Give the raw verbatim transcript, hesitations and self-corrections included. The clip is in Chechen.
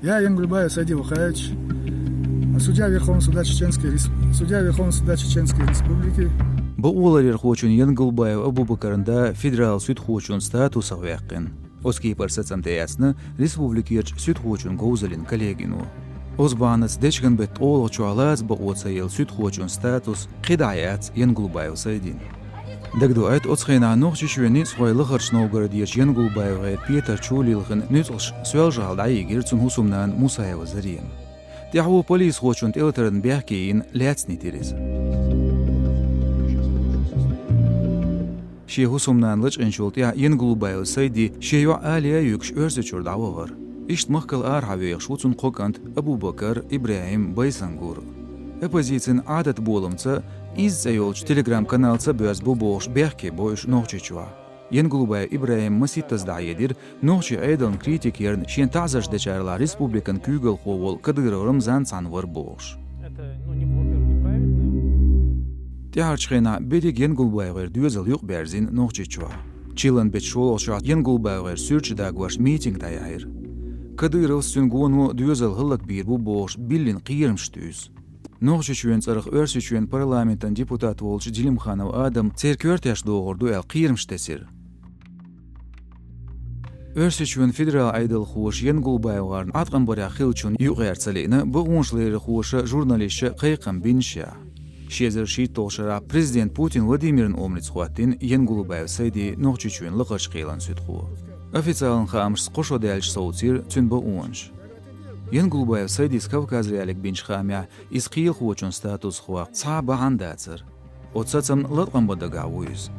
Я Янгулбаев Сайди Вахаевич, судья Верховного суда Чеченской Рес-, судья Верховного суда Чеченской Республики. Бакъоларъярхочун Янгулбаев Абубакаран да федерал суьдхочун статусах ваьккхина. Оцу кепара сацам тӀеэцна республикерчу суьдхочун говзаллин коллегино. Оцу бахьанаца дечкен беттан ткъолгӀачохь лаца бакъо ца елла суьдхочун статус кхидӀа яц Янгулбаев Сайдин. Дагадоуьйту, оцу хенахь Нохчийчоьнан ницкъахой Лахарчу Новгородерчу ЯнгулбаевгӀеран петар чу лилхина нуьцкъаш Соьлжа-ГӀала дӀайигира цуьнан хӀусамнана Мусаева Зарема. ТӀаьхьо полисхочун тӀелатаран бехке йина лаьцна йитира иза. Шен хӀусамнана лачкъийначул тӀаьхьа Янгулбаев Сайди шен йоӀ Алия а юьгуш Оьрсийчуьра дӀавахара. Иштта махкал арахьа вехаш ву цуьнан кхо кӀант: Абубакар, ИбрахӀим, Байсангур. Оппозицин Ӏадат боламца, изза цӀе йолчу телеграм-каналца боьзна бу бохуш бехке бо уьш Нохчийчохь. Янгулбаев ИбрахӀима масийттаза дӀахьедира нохчийн Ӏедална критика ярна шена таӀзарш дечарах республикан куьйгалхо волу Кадыров Рамзан цхьаьна вара бохуш. ТӀаьхьарчу хенахь берриг ЯнгулбаевгӀеран доьзал юкъабаьрзина Нохчийчохь. Чиллан беттан шолгӀачохь ЯнгулбаевгӀеран суьрташ дагош митинг дӀаяьхьира. Кадыровс, цуьнан гоно доьзал хӀаллакбийр бу бохуш биллина кхерамаш туьйсу. Нохчийчоьнан цӀарах Оьрсийчоьнан парламентан депутат волчу Делимханов Адама церан коьртеш дохур ду аьлла кхерамаш тесира. Оьрсийчоьнан федерал Ӏедалхоша ЯнгулбаевгӀерна Ӏаткъам барех хиллачунна юкъара ца лиъна, бакъонашларъярхоша, журналисташа кхайкхам бинчу. Ши эзар шийтталгӀачу шарахь президент Путин Владимиран омрица хӀоттийна Янгулбаев Сайди Нохчийчоьнан Лакхарчу кхелан суьдхо. Официалан хаамашца кхо шо даьлча совцийра цуьнан бакъонаш. Янгулбаев Сайдис Кавказ.Реалиига бинчу хаамехь, иза кхелахочун статус хӀотту цхьа а бахьана дацара. Оцу сацамна латкъам бан дагахь ву иза.